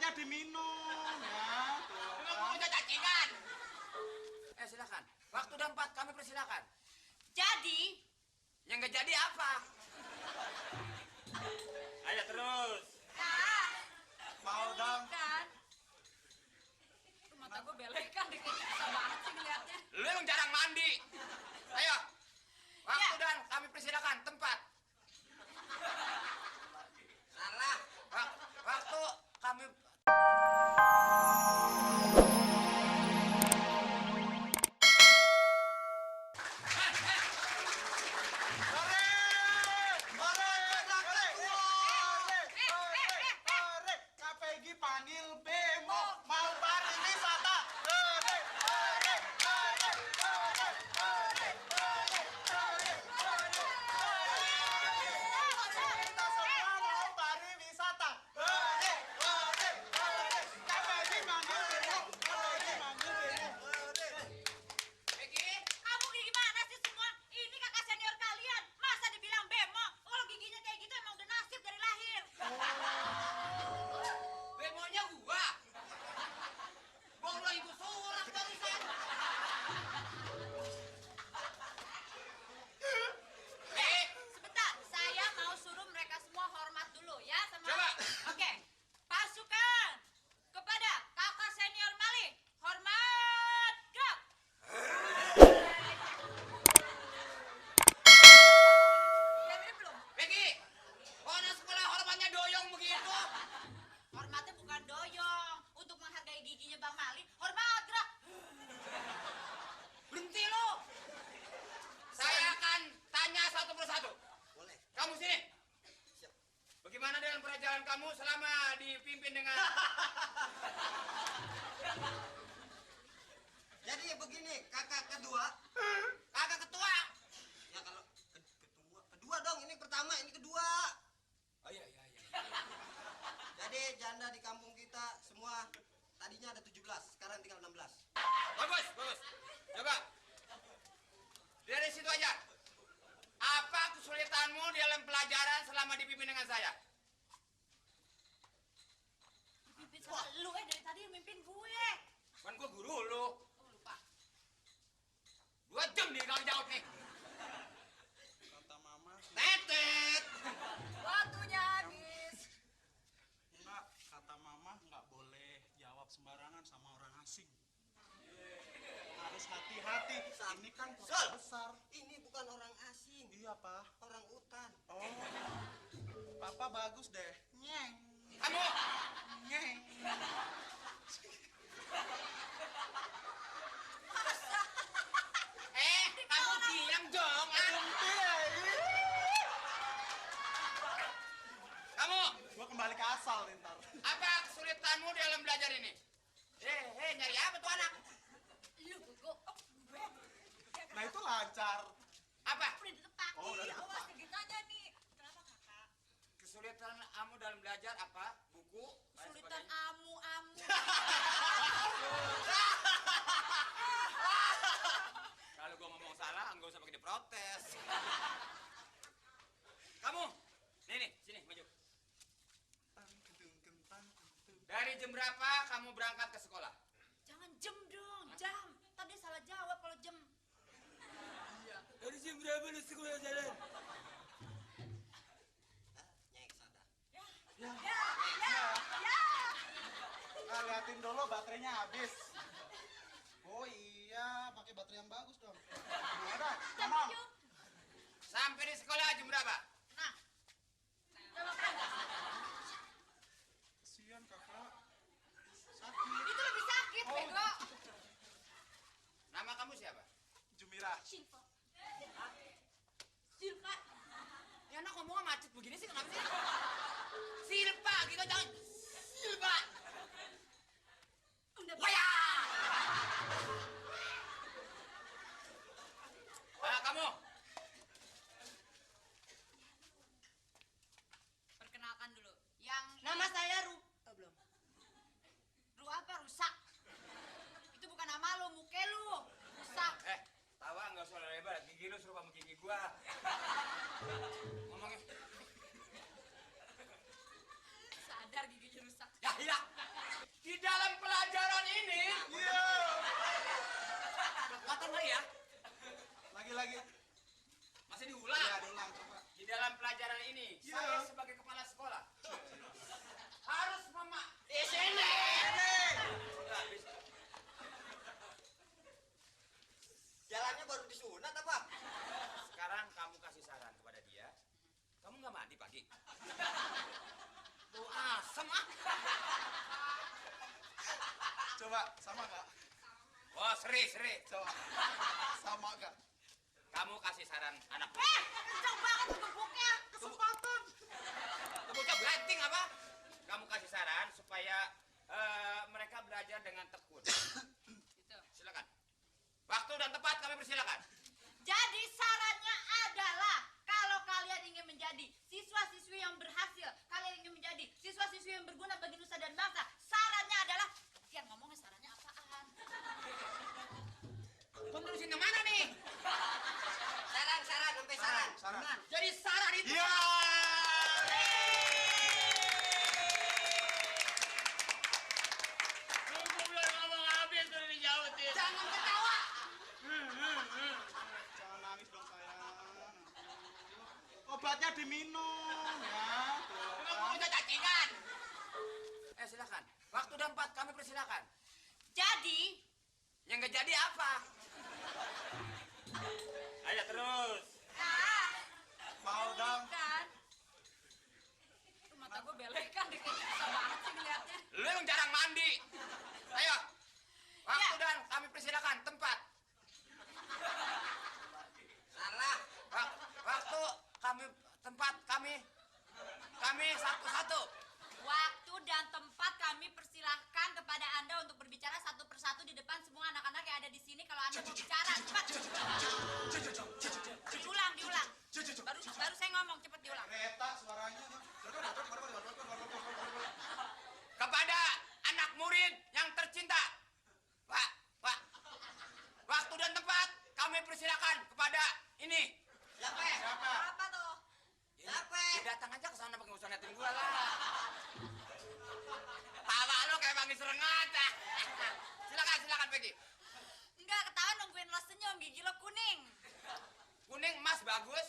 obatnya diminum ya. Memang mau cacingan. Silakan. Waktu udah 4, kami persilakan. Jadi, Yang nggak jadi apa? Ayo terus. nah, Mau dong. kan? Tuh mata gue belekan deh, kayaknya susah banget sih ngeliatnya. Lu emang jarang mandi. Ayo. Waktu Ya. dan kami persilakan tempat. Salah. Waktu kami KPG panggil Bemo mau pariwisata. Kita semua mau pariwisata. KPG panggil Bemo. Peggy. Kamu gimana sih semua? Ini kakak senior kalian. Masa dibilang bemo? Kalau giginya kayak gitu emang udah nasib dari lahir. Bemonya gua. Gua udah ibu surat barusan. Sebentar, saya mau suruh mereka semua hormat dulu ya sama. Coba. Oke. Pasukan kepada kakak senior Mali. Hormat, gerak. Udah mirip belum? Peggy. Orang sekolah hormatnya doyong begitu. Hormatnya bukan doyong. Untuk menghargai giginya Bang Mali, hormat, gerak. Berhenti lu. Saya akan tanya satu persatu. Boleh. Kamu sini. Siap. Bagaimana dengan perjalanan kamu selama dipimpin dengan Jadi begini, kakak kedua. kakak ketua? Ya kalau kedua dong, ini pertama, ini kedua. Oh iya. Jadi janda di kampung kita semua tadinya ada 17, sekarang tinggal 16. Bagus. Coba. Dari situ aja. Apa kesulitanmu dalam pelajaran selama dipimpin dengan saya? Mimpin sama lu dari tadi yang mimpin gue. Kan gua guru lu. Oh, lupa. 2 jam nih kalau jawab nih. Kata mama, Tetet. Waktunya habis. enggak, kata mama enggak boleh jawab sembarangan sama orang asing. Harus hati-hati. Ini kan kota Sol. besar. Ini bukan orang asing, Iya, Pak. orang utan. Oh. Papa bagus deh. Nyeng. Kamu. Nyeng. Kamu diam dong. Kamu. Gua kembali ke asal ntar. Apa kesulitanmu dalam belajar ini? Nyari apa tuh anak? Lu bego. Oh, gue. Nah itu lancar. Apa? Udah ditepaki. Oh, udah Awas ditepaki. digitanya nih. Kenapa kakak? Kesulitan kamu dalam belajar apa? Buku? dan Kesulitan sebagainya? amu-amu. Kalau gua ngomong salah, nggak usah pakai diprotes. Kamu, nih, sini maju. Dari jam berapa kamu berangkat ke sekolah? Jangan jam dong, jam. Tadi salah jawab kalau jam. Dari jam berapa lu sekolah jalan? Nyek sadar. Nah, liatin dulu baterainya habis. Oh iya, pakai baterai yang bagus dong. Ada, sama. Sampai di sekolah jam berapa? Nah, jawab kan? Kasihan kakak. Sakit. Itu lebih sakit, Oh. bego. Nama kamu siapa? Jumira. Silva. Silva. Ya anak ngomongnya macet begini sih kenapa sih? Silpa gitu jangan. Silpa. Udah Waya. Kamu. perkenalkan dulu. Yang Nama saya Ru. oh, belum. Ru apa? Rusak. Itu bukan nama lu, muke lu. Rusak. Tawa nggak usah lebar. Gigi lu serupa sama gigi gua. Ngomongnya. Sadar giginya rusak. Ya, iya. lagi. Masih diulang. Iya, diulang coba. Di dalam pelajaran ini, Iya. saya sebagai kepala sekolah harus di sini. Jalannya baru disunat apa? Sekarang kamu kasih saran kepada dia. Kamu nggak mandi pagi? Bau asem ah. Coba sama nggak? Oh, seri. Coba. Sama nggak? Kamu kasih saran anak. Kencang banget gebuknya. Kesempatan. Bocah beranting apa? Kamu kasih saran supaya mereka belajar dengan tekun. Gitu. Silakan. Waktu dan tempat kami persilakan. Jadi sarannya adalah kalau kalian ingin menjadi siswa-siswi yang berhasil, kalian ingin menjadi siswa-siswi yang berguna bagi nusa dan bangsa, sarannya adalah kalian ngomongnya sarannya apaan? Kamu terusin yang mana nih? Saran, sampai saran. Saran. Jadi saran itu. Iya. Tunggu belum ngomong habis tuh dijauhin. Jangan ketawa. Jangan nangis dong sayang. Obatnya diminum ya. Tuh, Memang kan? punya cacingan. Silakan. Waktu dan tempat kami persilakan. Jadi Yang nggak jadi apa? Ayo terus. Mau dong. kan? Tuh mata gue belekan deh kayaknya susah banget sih ngeliatnya. Lu yang jarang mandi. Ayo. Waktu Ya. dan kami persilakan tempat. Salah. Waktu kami tempat kami satu-satu. Waktu dan tempat kami persilahkan kepada Anda untuk berbicara satu persatu di depan semua anak-anak yang ada di sini kalau Anda mau bicara. Cepat. Diulang. Baru saya ngomong, cepat diulang. Kereta suaranya. Kepada anak murid yang tercinta. Pak. Waktu dan tempat kami persilakan kepada ini. Siapa? Apa tuh? Siapa? Ya datang aja ke sana pakai usah netin gua lah. Tawa lo kayak manggil serengat. Silakan Peggy. Enggak, ketahuan nungguin lo senyum, gigi lo kuning. Kuning emas bagus.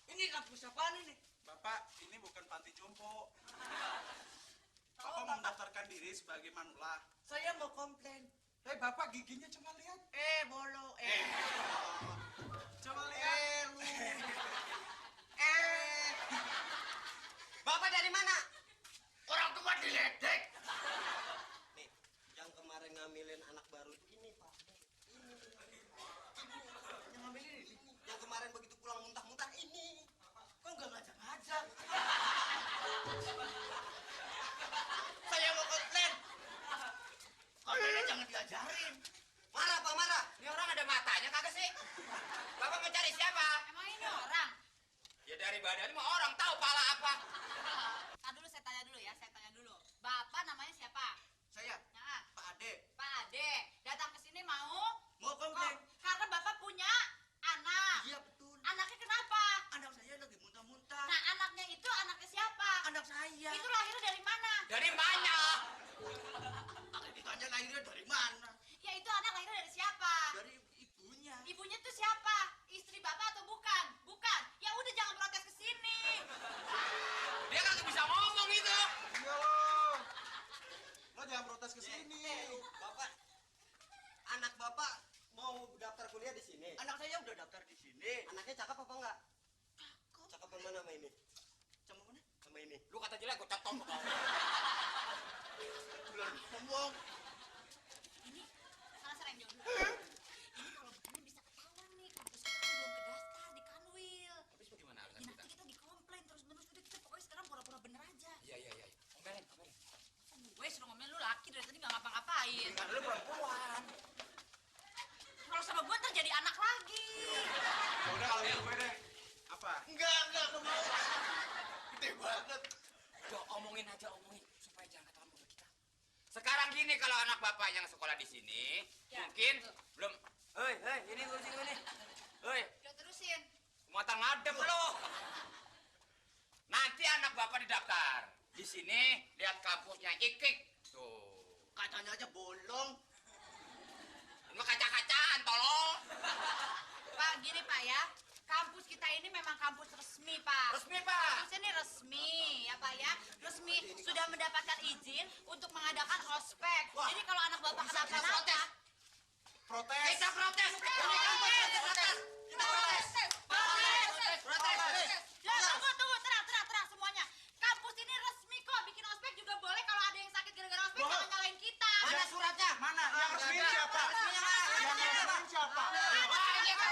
Ini kampus apaan ini? Bapak, ini bukan panti jompo. Bapak mau mendaftarkan diri sebagai manula. Saya mau komplain. Bapak giginya cuma lihat. Bolo. Coba lihat. Bapak dari mana? Orang tua diledek. Nih, yang kemarin ngambilin anak baru itu ini, Pak. Ini. Yang ngambilin ini. Yang kemarin begitu pulang muntah-muntah ini. Kok nggak ngajak-ngajak? Saya mau komplain. Komplainnya jangan diajarin. Marah, Pak, marah. Ini orang ada matanya kagak sih? Bapak mau cari siapa? Emang ini orang? Ya dari badannya mah orang tahu pala apa. Saya tanya dulu. Bapak namanya siapa? Saya, Nah, Pak Ade. Pak Ade. Datang ke sini mau? Mau komplain. Karena Bapak punya anak. Iya, betul. Anaknya kenapa? Anak saya lagi muntah-muntah. Nah, anaknya itu anaknya siapa? Anak saya. Itu lahirnya dari mana? Dari mana? Akan ditanya lahirnya dari mana? Ya itu anak lahirnya dari siapa? Dari ibunya. Ibunya tuh siapa? Istri Bapak atau bukan? Bukan. Ya udah jangan protes ke sini. Dia kagak bisa ngomong itu. Iya loh. Lo jangan protes ke sini. Bapak, anak bapak mau daftar kuliah di sini. Anak saya udah daftar di sini. Anaknya cakep apa enggak? Cakep yang mana sama ini? Sama mana? Sama ini. Lu kata jelek gua cotong kau. Belum ngomong. Ini salah sering jauh dulu. Ini kalau begini bisa ketahuan nih. Kampus kita kan belum kedaftar di Kanwil. Habis bagaimana Ya alasan kita? nanti kita dikomplain terus-menerus. Udah kita pokoknya sekarang pura-pura bener aja. Iya. Omelin. Gue suruh ngomel lu laki dari tadi gak ngapa-ngapain. Kan lu perempuan. Kalau sama gue ntar jadi anak lagi. Ya udah kalau gitu gue deh. Apa? Enggak mau. Gede banget. Udah omongin supaya jangan ketahuan sama kita. Sekarang gini kalau anak bapak yang sekolah di sini, Ya, mungkin betul. belum. Hei, ini urusin ini. Hei, Udah terusin. mata ngadep lo. Nanti anak bapak didaftar. Di sini lihat kampusnya Ikik. Tuh. Katanya aja bolong. ya, kampus kita ini memang kampus resmi, Pak. Resmi, Pak. Kampus ini resmi, ya Pak ya. Resmi sudah mendapatkan izin untuk mengadakan ospek. Wah. Jadi kalau anak Bapak Bisa kenapa-napa, protes. Protes. Kita protes. Ini kampus protes. Kita protes. Protes. Ya, tunggu, tenang semuanya. Kampus ini resmi kok, bikin ospek juga boleh. Kalau ada yang sakit gara-gara ospek, Boleh. jangan nyalain kita. Mana suratnya? Mana? Yang resmi siapa? Resminya mana? Yang resmi siapa? Wah, ini kan